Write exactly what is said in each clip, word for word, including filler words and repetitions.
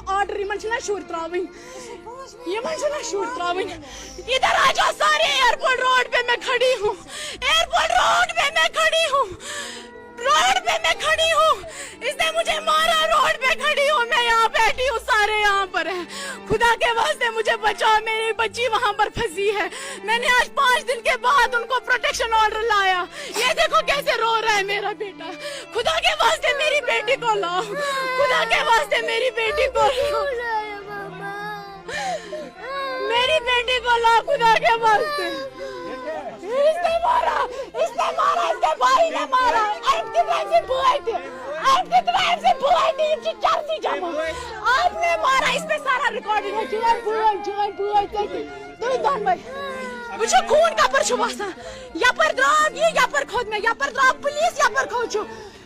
Order, یِمن چھِنہ شُرۍ ترٛاوٕنۍ، یِمن چھِنہ شُرۍ ترٛاوٕنۍ۔ ادھر آ جاؤ سارے، ایئرپورٹ روڈ پہ میں کھڑی ہوں، ایئرپورٹ روڈ پہ میں کھڑی ہوں، روڈ پہ میں کھڑی ہوں۔ اس نے مجھے مارا، روڈ پہ کھڑی ہوں، میں یہاں بیٹھی ہوں، سارے یہاں پر ہیں۔ خدا کے واسطے مجھے بچاؤ، میری بچی وہاں پر پھنسی ہے۔ میں نے آج پانچ دن کے بعد ان کو پروٹیکشن آرڈر لایا۔ یہ دیکھو کیسے رو رہا ہے میرا بیٹا۔ خدا کے واسطے میری بیٹی کو لاؤ، خدا کے واسطے میری بیٹی کو لاؤ، میری بیٹی کو لاؤ خدا کے واسطے۔ اس نے مارا، اس نے مارا، اس کے بھائی نے مارا۔ اَمہِ کِتھ أمۍ سٕنٛدۍ بٲے تہِ، اَمہِ کِتھ أمۍ سٕنٛدۍ بٲے تہِ، یِم چھِ چرسی جمع۔ آپ نے مارا، اس پہ سارا ریکارڈنگ ہے، چٲنۍ بٲے، چٲنۍ بٲے تٔتی۔ تُہۍ دۄنوَے۔ وٕچھِو، خوٗن کَپٲرۍ چھُ وَسان۔ یَپٲرۍ درٛاو یہِ، یَپٲرۍ کھوٚت مےٚ، یَپٲرۍ درٛاو پُلیٖس، یَپٲرۍ کھوٚت چھُ۔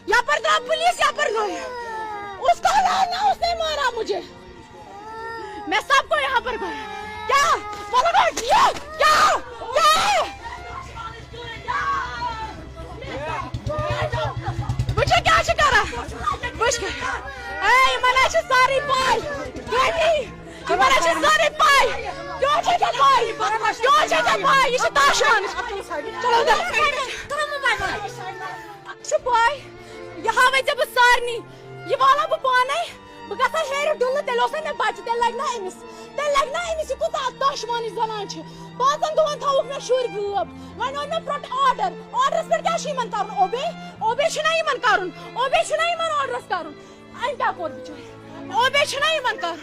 یَپٲرۍ درٛاو پُلیٖس، یَپٲرۍ درٛاو۔ اس کو لاؤ نا، اس نے مارا مجھے۔ میں سب کو یہاں پر مارا۔ کیا؟ بولو نا، یہ کیا؟ کیا؟ وٕچھِو کیٛاہ چھِ کران۔ وٕچھ۔ اے، یِمَن حظ چھِ سٲرٕے پَے۔ گٲڑی۔ یِمَن حظ چھِ سٲرٕے پَے۔ کیٛاہ چھِ ژےٚ پَے؟ کیٛاہ چھِ ژےٚ پَے؟ یہِ چھِ تاشان۔ چلو، دَہ۔ چھُ پَے۔ یہِ ہاوَے ژےٚ بہٕ سارنٕے۔ یہِ والہٕ بہٕ پانَے۔ بہٕ گژھٕ ہا ہیٚرِ ڈُلہٕ، تیٚلہِ اوس نہ مےٚ بَچہٕ، تیٚلہِ لَگہِ نہ أمِس۔ تیٚلہِ لَگہِ نہ أمِس، یہِ کوٗتاہ دۄشمَنٕچ زَنان چھِ۔ پانٛژَن دۄہَن تھاوُکھ مےٚ شُرۍ غٲب۔ وۄنۍ اوٚن مےٚ پروٹ-، آرڈر۔ آرڈرَس پٮ۪ٹھ کیٛاہ چھُ یِمَن کَرُن؟ اوبے؟ اوبے چھُنہ یِمَن کَرُن؟ اوبے چھُنہ یِمَن آرڈرَس کَرُن؟ أمۍ کیٛاہ کوٚر بِچٲرۍ؟ اوبے چھُنہ یِمَن کَرُن؟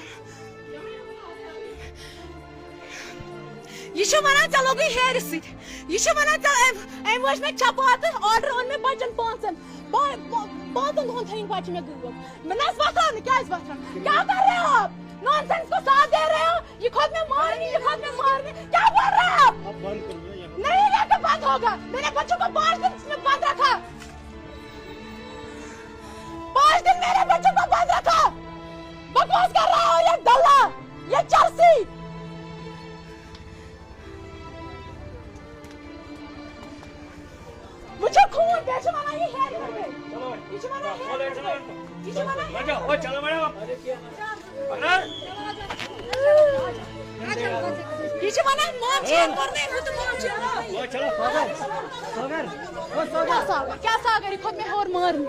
یہِ چھِ وَنان، "ژےٚ لوگُے ہیرِ سۭتۍ۔" یہِ چھِ وَنان، "ژےٚ أمۍ، أمۍ وٲج مےٚ چپاتہٕ، آرڈر اوٚن مےٚ بَچَن پانٛژَن۔ با-، با-، پانٛژَن دۄہَن تھٲیِن بَچہِ مےٚ غٲب۔" مےٚ نہ حظ وۄتھراو نہٕ، کیٛازِ وۄتھراو؟ کیا کر رہے ہو آپ؟ نانسینس کو ساتھ دے رہے ہو؟ یہ خود میں مارنی، یہ خود میں مارنی۔ کیا بول رہے ہو آپ؟ نہیں، یہ تو بند ہوگا۔ میرے بچوں کو پانچ دن میں بند رکھا۔ پانچ دن میرے بچوں کو بند رکھا۔ بکواس کر رہا ہو یہ دلہ، یہ چرسی۔ وٕچھِو خوٗن، بیٚیہِ چھِ وَنان یہِ ہیرِ پٮ۪ٹھ۔ یہِ چھِ وَنان ہیرِ پٮ۪ٹھ۔ یہِ چھِ وَنان ہیرِ پٮ۪ٹھ۔ یہِ چھِ وَنان مام چھِ یَتھ کوٚرمُت، ہُہ تہٕ مام چھِ یَتھ کوٚرمُت۔ کیٛاہ ساگر؟ کیٛاہ ساگر؟ یہِ کھوٚت مےٚ ہیوٚر مارنہِ۔